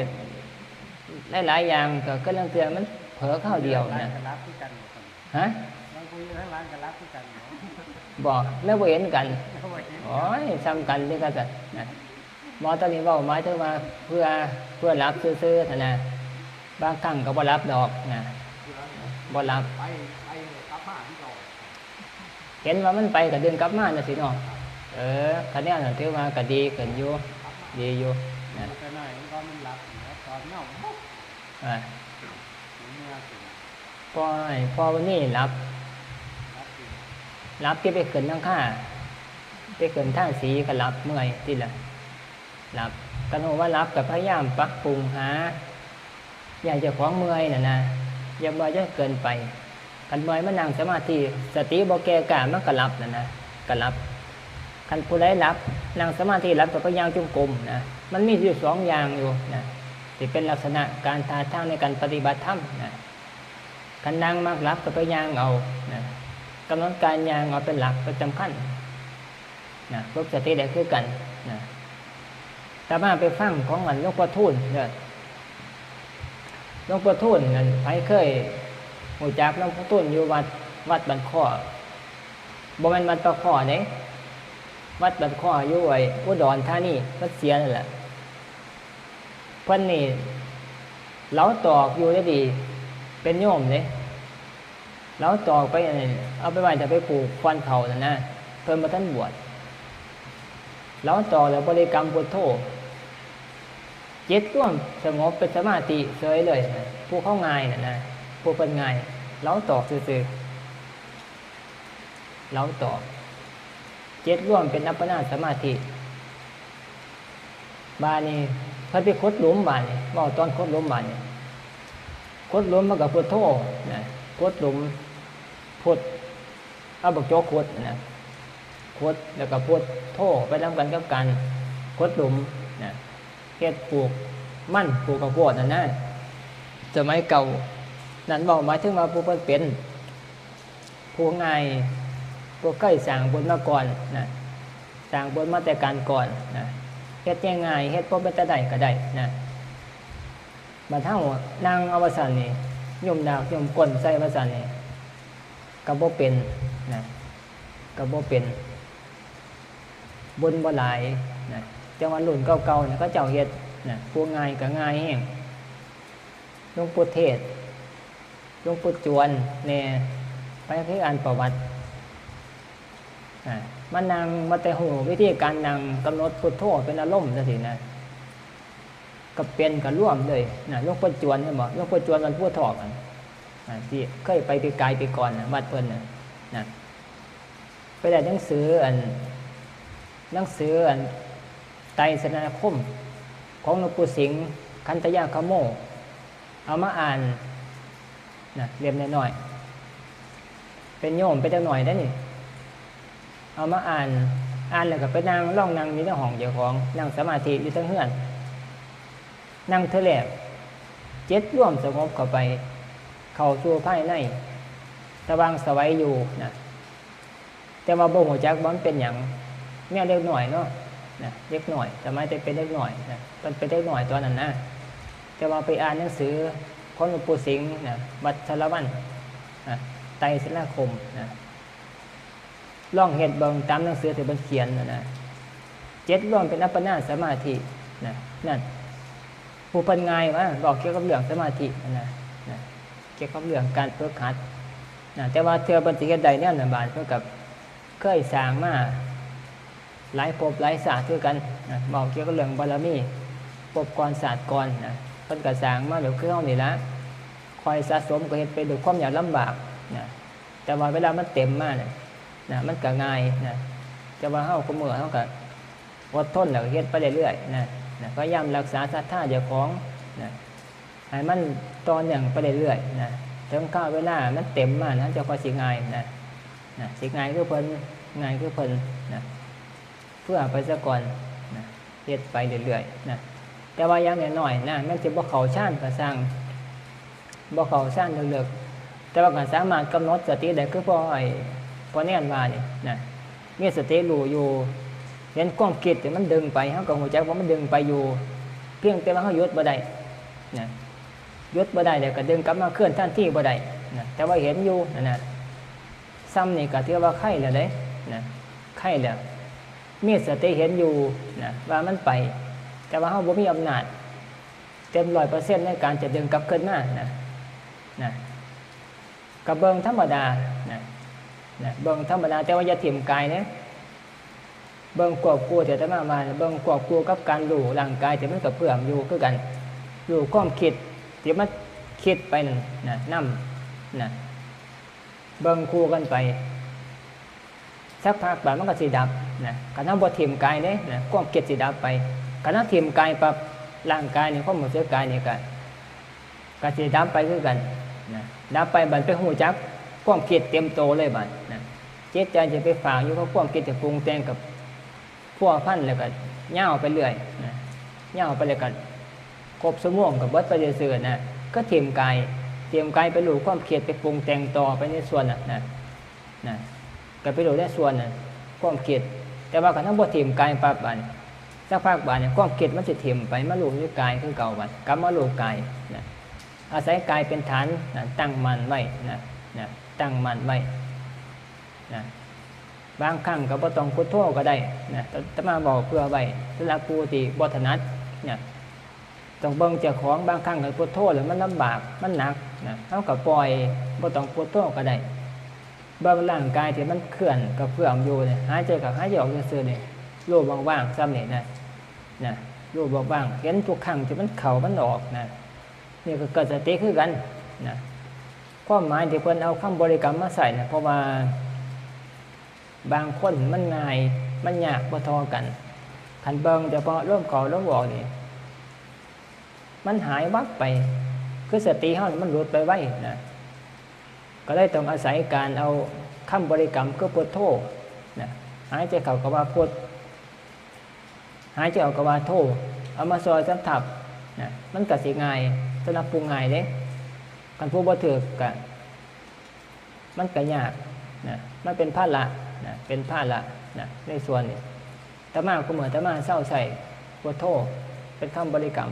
หลายๆอย่างก็ ก็ลางเทื่อมันเผลอคราวเดียวนะ ฮะ บางคนอยู่ข้างหลังก็หลับคือกันเนาะ บ่ แล้วบ่เห็นกัน บ่เห็น โอ้ย ซ้ำกันเด้อ ก็ซั่นนะ บ่ ตอนนี้เว้าหมายถึงว่าเพื่อ เพื่อหลับซื่อๆ หั้นนะ บางครั้งก็บ่หลับดอกนะ บ่หลับ ไป ไปเนี่ยกลับมาที่เก่า เห็นว่ามันไปก็ดึงกลับมาจังซี่เนาะ เออ คันแนวนั้นถือว่าก็ดีขึ้นอยู่ ดีอยู่นะ แต่น้อยมันก็มันหลับอยู่แล้ว ตอนเนาะ อ่า มันเมื่อขึ้น ปล่อย พอวันนี้หลับ หลับอยู่ หลับที่ไปขึ้นหลังคา ไปขึ้นทาสีก็หลับ เมื่อยติล่ะ หลับ คันฮู้ว่าหลับก็พยายามปรับปรุงหา อย่าให้เจ้าของเมื่อยน่ะนะ อย่าเมื่อยจนเกินไป คันเมื่อยมานั่งสมาธิ สติบ่แก่กล้า มันก็หลับน่ะนะ ก็หลับ คันผู้ใดหลับ นั่งสมาธิหลับก็ไปย่างจงกรมนะ มันมีอยู่สองอย่างอยู่นะ ที่เป็นลักษณะการท่าทางในการปฏิบัติธรรมนะ คันนั่งมักหลับก็ไปย่างเอานะ กำหนดการย่างเอาเป็นหลักเป็นสำคัญนะ ฝึกสติได้คือกันนะ อาตมาไปฟังของอันหลวงพ่อทูลเด้อ หลวงพ่อทูลนั่น ไผเคยรู้จักหลวงพ่อทูลอยู่วัด วัดบ้านค้อ บ่แม่นวัดปากค้อเด้ วัดบ้านค้ออยู่ไอ้อุดรธานี วัดเสียนั่นแหละ เพิ่นนี่เหลาตอกอยู่ได้ดี เป็นโยมเด้ เหลาตอกไปอันนี้ เอาไปไว้ถ้าไปผูกฟันเขานั่นนะ เพิ่นบ่ทันบวช เหลาตอกแล้วบริกรรมพุทโธ จิตรวมสงบเป็นสมาธิเฉยเลยนะ ผู้เขาง่ายน่ะนะ ผู้เพิ่นง่าย เหลาตอกซื่อๆ เหลาตอก จิตรวมเป็นอัปปนาสมาธิ บาดนี้เพิ่นไปขุดหลุมบาดนี้ เว้าตอนขุดหลุมบาดนี้ ขุดหลุมมันก็พุทโธนะ ขุดหลุม พุท เอาบักจกขุดนะ ขุดแล้วก็พุทโธไปนำกันกับการขุดหลุมนะ เฮ็ดปลูกมันปลูกข้าวโพดนั่นนะ สมัยเก่า นั่นเว้าหมายถึงว่าผู้เพิ่นเป็น ผู้ง่าย ผู้เคยสร้างบุญมาก่อนนะ สร้างบุญมาแต่การก่อนนะ เฮ็ดง่ายๆ เฮ็ดพอเป็นตาได้ก็ได้นะ บัดเฮานั่งเอาว่าซั่นนี่ ยุมดากยุมก้นใส่ว่าซั่นนี่ ก็บ่เป็นนะ ก็บ่เป็น บุญบ่หลายนะ จังว่ารุ่นเก่าๆ นี่เขาเจ้าเฮ็ดนะ ผู้ง่ายก็ง่ายแฮง หลวงปู่เทศน์ หลวงปู่จวนแน่ ไปคืออ่านประวัตินะ มานั่ง มาแต่ฮู้วิธีการนั่ง กำหนดพุทโธเป็นอารมณ์จังซี่นะ ก็เป็นก็รวมเลยนะ หลวงปู่จวนเห็นบ่ หลวงปู่จวนมันผู้ทอกกันนะ ที่เคยไปปีกายปีก่อนนะ วัดเพิ่นนะ นะ ไปได้หนังสืออัน หนังสืออัน ไตรสรณคม ของหลวงปู่สิงห์ คันธยาคโม เอามาอ่านนะ เล่มน้อยๆ เป็นโยมเป็นเด็กน้อยได้นี่ เอามาอ่าน อ่านแล้วก็ไปนั่ง ลองนั่งอยู่ในห้องเจ้าของ นั่งสมาธิอยู่เทิงเฮือน นั่งเทื่อแรก จิตรวมสงบเข้าไป เข้าสู่ภายใน สว่างไสวอยู่นะ แต่ว่าบ่ฮู้จักว่ามันเป็นหยัง แนวเด็กน้อยเนาะนะ เด็กน้อย สมัยแต่เป็นเด็กน้อยนะ มันเป็นเด็กน้อยตอนนั้นนะ แต่ว่าไปอ่านหนังสือของหลวงปู่สิงห์นะ วัดสารวันนะ ไตรสรณคมนะ ลองเฮ็ดเบิ่งตามหนังสือที่เพิ่นเขียนน่ะนะ จิตรวมเป็นอัปปนาสมาธินะ นั่น ผู้เพิ่นง่ายว่า เว้าเกี่ยวกับเรื่องสมาธินะ นะ เกี่ยวกับเรื่องการฝึกหัดนะ แต่ว่าเทื่อเพิ่นสิเฮ็ดได้แนวนั้นบาด เพิ่นก็เคยสร้างมาหลายภพหลายชาติคือกันนะ เว้าเกี่ยวกับเรื่องบารมี ภพก่อนชาติก่อนนะ เพิ่นก็สร้างมาแบบคือเฮานี่ล่ะ ค่อยสะสมก็เฮ็ดไปด้วยความยากลำบากนะ แต่ว่าเวลามันเต็มมาเนี่ยนะ มันก็ง่ายนะ แต่ว่าเฮาคุมื้อเฮาก็อดทนแล้วก็เฮ็ดไปเรื่อยๆนะ นะ พยายามรักษาศรัทธาเจ้าของนะ ให้มันต่อเนื่องไปเรื่อยๆนะ ถึงคราวเวลามันเต็มมานะ เจ้าก็สิง่ายนะ นะ สิง่ายคือเพิ่น ง่ายคือเพิ่นนะ เพื่อไปซะก่อนนะ เฮ็ดไปเรื่อยๆนะ แต่ว่าอย่างน้อยๆนะ แม้นสิบ่เข้าฌานก็ซ่าง บ่เข้าฌานลึกๆ แต่ว่าก็สามารถกำหนดสติได้ คือพ่อไอ้ พ่อแนนว่านี่นะ มีสติรู้อยู่ เห็นความคิดที่มันดึงไป เฮาก็ฮู้จักว่ามันดึงไปอยู่ เพียงแต่ว่าเฮาหยุดบ่ได้นะ หยุดบ่ได้แล้วก็ดึงกลับมาคืนทันทีบ่ได้นะ แต่ว่าเห็นอยู่นั่นน่ะ ซ่ำนี่ก็ถือว่าไคแล้วเด้นะ ไคแล้ว มีสติเห็นอยู่นะ ว่ามันไป แต่ว่าเฮาบ่มีอำนาจเต็มร้อยเปอร์เซ็นต์ในการจะดึงกลับคืนมานะ นะ ก็เบิ่งธรรมดานะ นะ เบิ่งธรรมดา แต่ว่าอย่าถิ่มกายเด้ เบิ่งควบคู่ที่อาตมาว่า เบิ่งควบคู่กับการรู้ร่างกายที่มันกระเพื่อมอยู่คือกัน รู้ความคิดที่มันคิดไปนั่นนะ นำนะ เบิ่งคู่กันไป สักพักบาดมันก็สิดับนะ คันเฮาบ่ถิ่มกายเด้นะ ความคิดสิดับไป คันเฮาถิ่มกายปั๊บ ร่างกายนี่ ความรู้สึกกายนี่ก็ ก็สิดับไปคือกันนะ ดับไป บัดไปรู้จักความคิดเต็มโตเลยบัดนะ จิตใจสิไปฝากอยู่กับความคิดที่ปรุงแต่งกับพัวพัน แล้วก็ยาวไปเรื่อยนะ ยาวไปแล้วก็ครบชั่วโมงก็เบิดไปซื่อๆนะ ก็ถิ่มกาย ถิ่มกายไปรู้ความคิด ไปปรุงแต่งต่อไปในส่วนนั้นนะ นะ ก็ไปรู้ในส่วนนั้น ความคิด แต่ว่าคันเฮาบ่ถิ่มกายปั๊บบัดนี้ สักพักบัดนี้ ความคิดมันสิถิ่มไป มารู้อยู่กายคือเก่าบัด กลับมารู้กายนะ อาศัยกายเป็นฐานนะ ตั้งมั่นไว้นะ นะ ตั้งมั่นไว้นะ บางครั้งก็บ่ต้องพุทโธก็ได้นะ อาตมาเว้าเผื่อไว้ สำหรับผู้ที่บ่ถนัดนะ ต้องเบิ่งเจ้าของ บางครั้งก็พุทโธแล้วมันลำบาก มันหนักนะ เฮาก็ปล่อย บ่ต้องพุทโธก็ได้ เบิ่งร่างกายที่มันเคลื่อนกระเพื่อมอยู่เนี่ย หายใจเข้า หายใจออกซื่อๆนี่ รู้ว่างๆ ส่ำนี่นะ นะ รู้ว่างๆ เห็นทุกครั้งที่มันเข้ามันออกนะ นี่ก็เกิดสติคือกันนะ ความหมายที่เพิ่นเอาคำบริกรรมมาใส่นะ เพราะว่าบางคนมันง่าย มันยากบ่เท่ากัน คันเบิ่งเฉพาะลมเข้าลมออกนี่ มันหายวับไป คือสติเฮานี่มันหลุดไปไวนะ ก็เลยต้องอาศัยการเอาคำบริกรรมคือพุทโธนะ หายใจเข้าก็ว่าพุท หายใจออกก็ว่าโธ เอามาซอยสำทับนะ มันก็สิง่าย สำหรับผู้ง่ายเด้ คันผู้บ่ถืกก็ มันก็ยากนะ มันเป็นภาระนะ เป็นภาระนะ ในส่วนนี้ อาตมาก็เหมือนอาตมาเซาใช้พุทโธ เป็นคำบริกรรม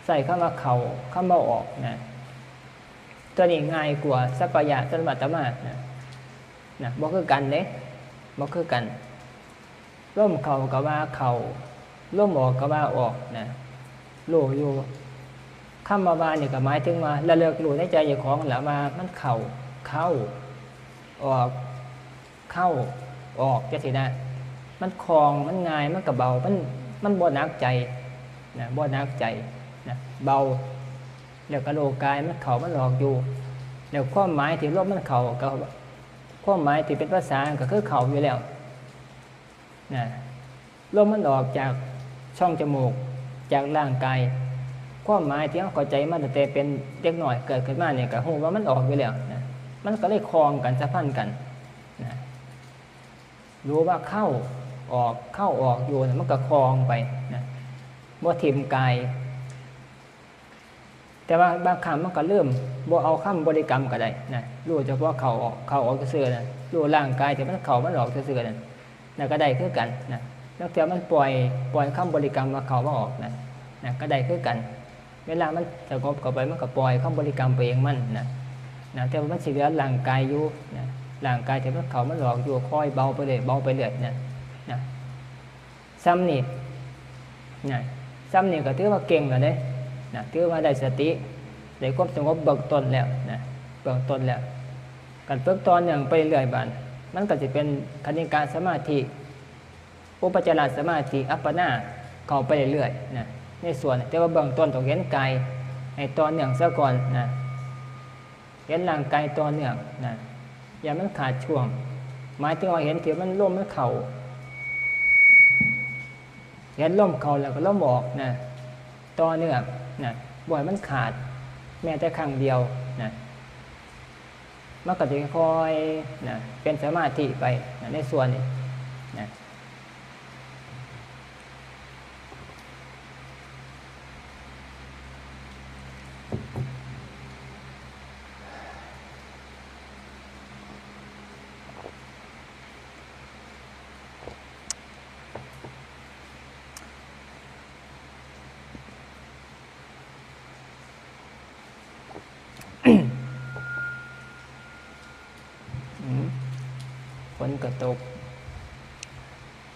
ใช้คำว่าเข้า คำว่าออกนะ ตัวนี้ง่ายกว่า สัพพะยะ สำหรับอาตมานะ นะ บ่คือกันเด้ บ่คือกัน ลมเข้าก็ว่าเข้า ลมออกก็ว่าออกนะ รู้อยู่ คำว่าว่านี่ก็หมายถึงว่าระลึกรู้ในใจเจ้าของแหละว่ามันเข้า เข้า ออก เข้า ออก จังซี้นะ มันคล่อง มันง่าย มันก็เบา มัน มันบ่หนักใจนะ บ่หนักใจนะ เบา แล้วก็รู้กายมันเข้ามันออกอยู่ แล้วความหมายที่ลมมันเข้าก็ ความหมายที่เป็นภาษาก็คือเข้าอยู่แล้วนะ ลมมันออกจากช่องจมูก จากร่างกาย ความหมายที่เราเข้าใจมาตั้งแต่เป็นเด็กน้อยเกิดขึ้นมาเนี่ยก็รู้ว่ามันออกอยู่แล้วนะ มันก็เลยคล่องกัน สัมพันธ์กันนะ รู้ว่าเข้าออก เข้าออกอยู่นะ มันก็คล่องไปนะ บ่ถิ่มกาย แต่ว่าบางครั้งมันก็ลืม บ่เอาคำบริกรรมก็ได้นะ รู้เฉพาะเข้าออก เข้าออกซื่อๆนะ รู้ร่างกายที่มันเข้ามันออกซื่อๆนะ นั่นก็ได้คือกันนะ ลางเทื่อมันปล่อย ปล่อยคำบริกรรมว่าเข้าว่าออกนะ นะ ก็ได้คือกัน เวลามันสงบเข้าไป มันก็ปล่อยคำบริกรรมไปเองมันนะ นะ แต่ว่ามันสิเหลือร่างกายอยู่นะ ร่างกายที่มันเข้ามันออกอยู่ ค่อยเบาไปเรื่อย เบาไปเรื่อยนะ นะ ส่ำนี่นะ ส่ำนี่ก็ถือว่าเก่งแล้วเด้นะ ถือว่าได้สติ ได้ความสงบเบื้องต้นแล้วนะ เบื้องต้นแล้ว การฝึกต่อเนื่องไปเรื่อยบาด มันก็สิเป็นคณิกะสมาธิ อุปจารสมาธิ อัปปนา เข้าไปเรื่อยๆนะ ในส่วน แต่ว่าเบื้องต้นต้องเห็นกายให้ต่อเนื่องซะก่อนนะ เห็นร่างกายต่อเนื่องนะ อย่ามันขาดช่วง หมายถึงว่าเห็นที่มันลมมันเข้า เห็นลมเข้าแล้วก็ลมออกนะ ต่อเนื่องนะ บ่ให้มันขาด แม้แต่ครั้งเดียวนะ มันก็จะค่อยๆนะ เป็นสมาธิไปนะ ในส่วนนี้นะ อืม ฝนก็ตก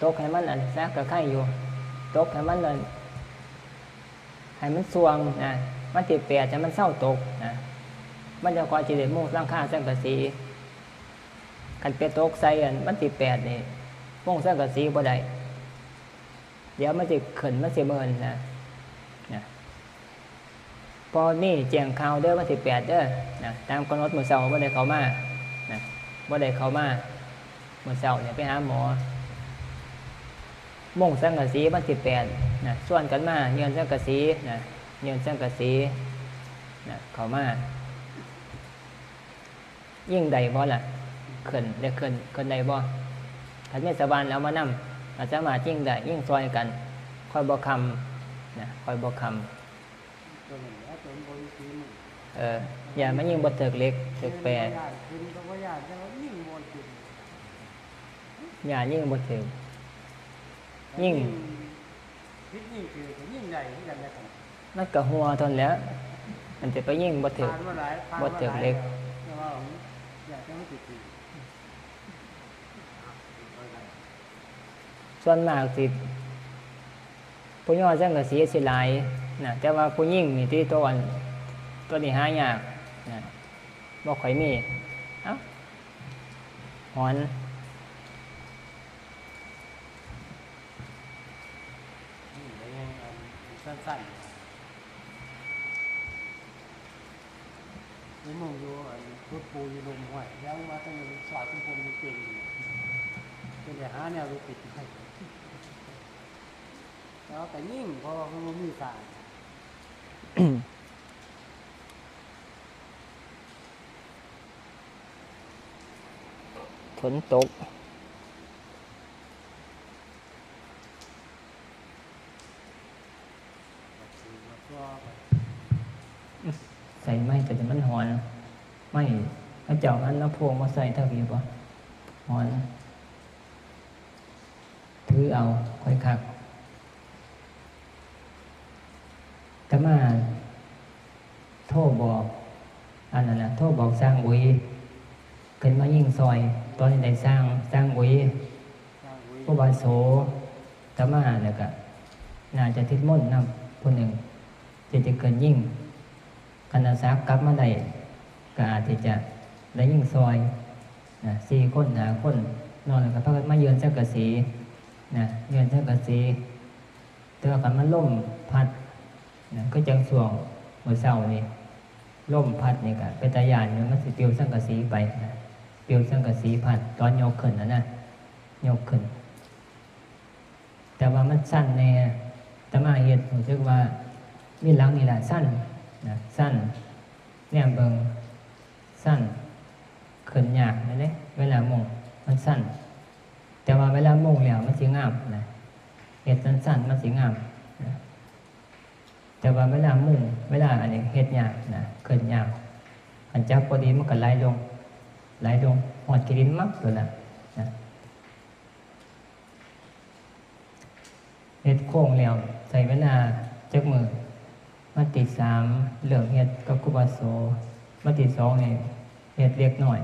ตกให้มันอันซะก็ไคอยู่ ตกให้มันอัน ให้มันส่วงนะ วันที่แปดให้มันเซาตกนะ มันจั่งค่อยสิได้มุงหลังคาสังกะสี คันไปตกใส่อันวันที่แปดนี่ มุงสังกะสีบ่ได้ เดี๋ยวมันสิขึ้น มันสิเมินนะ นะ พอมีแจ้งข่าวเด้อ วันที่แปดเด้อ นะ ตามกำหนดมื้อเช้าบ่ได้เข้ามา นะ บ่ได้เข้ามา มื้อเช้าเนี่ยไปหาหมอ มุงสังกะสีวันที่แปดนะ ชวนกันมาเยื่อนสังกะสีนะ เยื่อนสังกะสีนะ เข้ามา ยิงได้บ่ล่ะ ขึ้น ได้ขึ้น ขึ้นได้บ่ คันมีชาวบ้านเอามานำ ก็สามารถยิงได้ ยิงซอยกัน ค่อยบ่ค่ำนะ ค่อยบ่ค่ำ ตัวนั้นแหละตัวมันบ่มีฝีมือ เออ ย่านมันยิงบ่ถืกเหล็ก ถืกแปร ย่านขึ้นก็บ่ย่าน แต่ว่ายิงบ่ขึ้น ย่านยิงบ่ถืก ยิง ยิง ผิดยิงถืกก็ยิงได้คือกันแหละครับ มันก็หัวเท่านั้นแหละ มันจะไปยิงบ่ถืก ผ่านมาหลาย ผ่านมาหลาย บ่ถืกเหล็ก แล้ว แต่ว่าอย่าแต่มันสิถืก ส่วนมากสิ ผู้ย่อสังกะสีสิหลายนะ แต่ว่าผู้หญิงนี่ที่ตัวอัน ตัวนี้หายากนะ บ่ค่อยมี เอ้า หอน นี่ก็ยังอันสั้นๆ นี่มองอยู่อันพุทธปูอยู่ลมห้วย แล้วว่าต้องมีสอดเป็นพรมเป็นเก่งอยู่ จะได้หาแนวไปปิดให้ แล้วก็ยิ่งเพราะว่ามันบ่มีสาย ฝนตก ใส่ไม้แต่มันหอน ไม้ เขาเจ้าหันลำโพงมาใส่เท่าอยู่บ่ หอน ถือเอา ค่อยคัก อาตมาโทรบอก อันนั้นน่ะ โทรบอกช่างอุ๋ย ขึ้นมายิงซอย ตอนนี้ได้ช่าง ช่างอุ๋ย ช่างอุ๋ย ครูบาโส อาตมา แล้วก็ น่าจะทิดมนต์นำผู้หนึ่ง ที่จะขึ้นยิง คันอาสากลับมาได้ ก็อาจที่จะได้ยิงซอยนะ สี่คน ห้าคน นอกนั้นก็พากันมาเยื่อนสังกะสีนะ เยื่อนสังกะสี แต่ว่าคันมันลมพัดนะ คือจั่งช่วงมื้อเช้านี่ ลมพัดนี่ก็เป็นตาย้านอยู่ มันสิปลิวสังกะสีไปนะ ปลิวสังกะสีพัด ตอนยกขึ้นน่ะนะ ยกขึ้น แต่ว่ามันสั้นแน่ อาตมาเฮ็ดรู้สึกว่ามีหลังนี่ล่ะสั้นนะ สั้น แนมเบิ่ง สั้น ขึ้นยากเลยเด้ เวลามุงมันสั้น แต่ว่าเวลามุงแล้วมันสิงามนะ เฮ็ดสั้นๆ มันสิงามนะ แต่ว่าเวลามุง เวลาอันนี้เฮ็ดยากนะ ขึ้นยาก คันจับพอดีมันก็ไหลลง ไหลลง ฮอดขี้ดินมับโลดล่ะนะ เฮ็ดโครงแล้วใช้เวลาจักมื้อ วันที่สามเริ่มเฮ็ดกับครูบาโส วันที่สองนี่เฮ็ดเล็กน้อย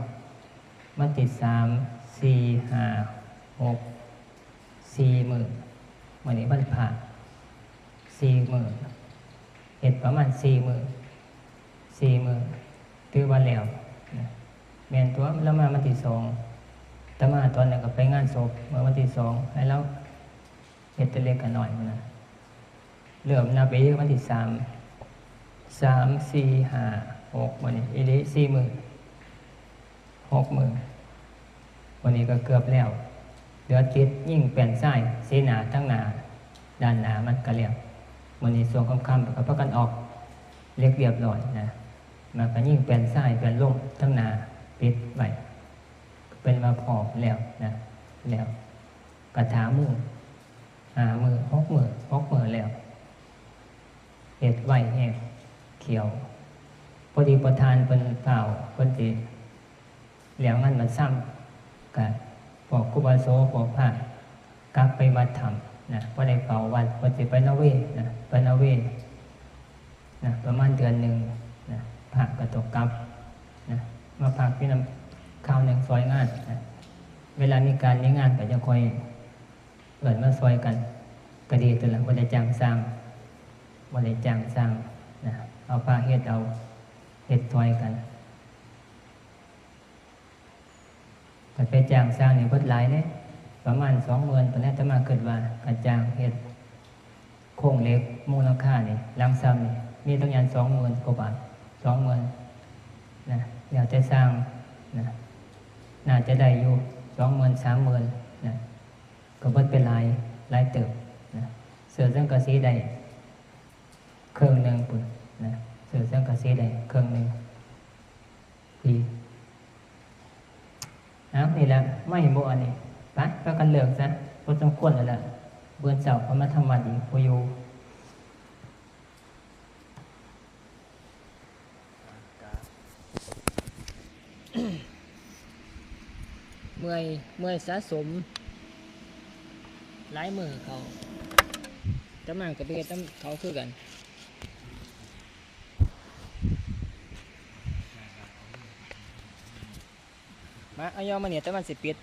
วันที่สาม สี่ ห้า หก สี่มื้อ มื้อนี้วันพระ สี่มื้อ เฮ็ดประมาณสี่มื้อ สี่มื้อ ถือว่าแล้วนะ แม่นตั๊ว ลาวมาวันที่สอง อาตมาตอนนั้นก็ไปงานศพเมื่อวันที่สอง ให้ลาวเฮ็ดแต่เล็กกับน้อยพู้นนะ เริ่มนับอีกวันที่สาม สาม สี่ ห้า หก มื้อนี้อีหลี สี่มื้อ หกมื้อ มื้อนี้ก็เกือบแล้ว เหลือติดยิงแป้นทรายเสนาทางหน้า ด้านหน้ามันก็แล้ว มื้อนี้ช่วงค่ำๆ ก็พากันออกเหล็กเรียบร้อยนะ แล้วก็ยิงแป้นทรายแป้นลมทางหน้าปิดไว้ เป็นว่าพร้อมแล้วนะ แล้ว ก็ถามุง ห้ามื้อ หกมื้อ หกมื้อแล้ว เฮ็ดไวแฮง เขียว พอดีประธานเพิ่นฟ้าว เพิ่นสิแล้วงานบัดซำ ก็พวกครูบาโส พวกพระ กลับไปวัดถ้ำนะ บ่ได้เข้าวัด เพิ่นสิไปนอร์เวย์นะ ไปนอร์เวย์นะ ประมาณเดือนหนึ่งนะ พระก็ต้องกลับนะ มาพักอยู่นำคราวหนึ่งซอยงานนะ เวลามีการมีงานก็จะค่อย เอิ้นมาซอยกัน ก็ดีตั๊วล่ะ บ่ได้จ้างช่าง บ่ได้จ้างช่างนะ เอาพระเฮ็ดเอา เฮ็ดซอยกัน ถ้าไปจ้างช่างนี่เบิดหลายเด้ ประมาณสองหมื่น ปานใด อาตมาคิดว่า คันจ้างเฮ็ดโครงเหล็กมูลค่านี่ หลังซำนี่ มีต้องยาน สองหมื่น กว่าบาท สองหมื่น นะ แล้วแต่ช่างนะ น่าจะได้อยู่ สองหมื่น สามหมื่น นะ ก็เบิดไปหลาย หลายเติบนะ เสื้อสังกะสีได้เครื่องหนึ่งพุ้นนะ เสื้อสังกะสีได้เครื่องหนึ่ง ดี เอานี่แหละ ไม่บ่อันนี้ ไป พากันเลิกซะ บ่สมควรแล้วล่ะ เบิ่งเช้าเขามาทำวัดอีก บ่อยู่ เมื่อย เมื่อยสะสม หลายมื้อเขา แต่มันก็ไปเฮ็ดนำเขาคือกัน มา เอาย่อมาเนี่ย แต่มันสิปิด